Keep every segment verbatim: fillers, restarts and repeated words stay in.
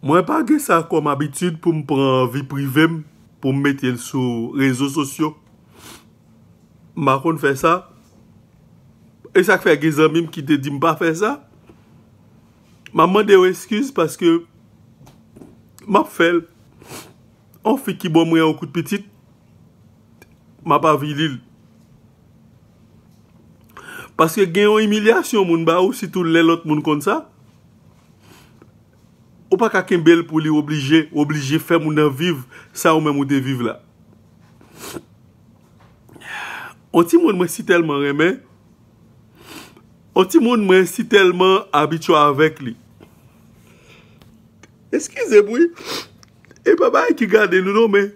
Mwen pa gen sa kòm abitid pou m pran vi prive m, pou m mete l sou rezo sosyo. M pa konn fè sa. E sa k fè gen zanmi m ki te di m pa fè sa. M ap mande yo eskiz paske m ap fè l. On fi ki ban mwen yon kout pitit, m ap avili l. Paske gen yon imilyasyon moun ba ou, sitou lè lòt moun konn sa. Ou pa ka kenbe l pou li oblije, oblije fè moun nan viv sa ou menm ou te viv la. On timoun mwen si tèlman renmen, on timoun mwen si tèlman abitye avèk li. Eskize m wi. E pa bagay ki gade nou non, men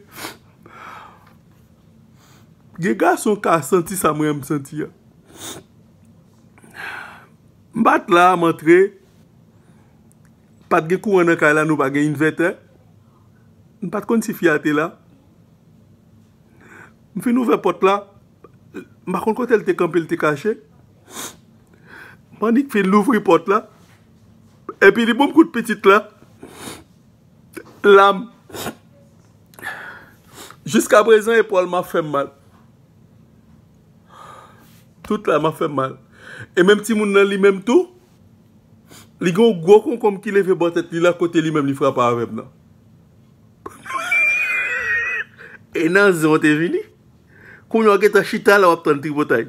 gen gason ka santi sa mwen m santi a. M pa t la, m antre. Pa t gen kouran nan kay la, nou pa gen envètè. M pa t konn si fi a te la. M fin ouvè pòt la. M pa konn kote l te kanpe, l te kache. M annik fin louvri pòt la. Epi li ban m kout pitit la. Lam. Jiska prezan, epòl m ap fè m mal. Tout la m ap fè m mal. E menm timoun nan li menm tou, li gen yon gwo konkonm ki leve bò tèt li la, kote li menm li frape avè m nan. E nan zen w te vini. Kounye a w gentan chita la, w ap tann tripotay.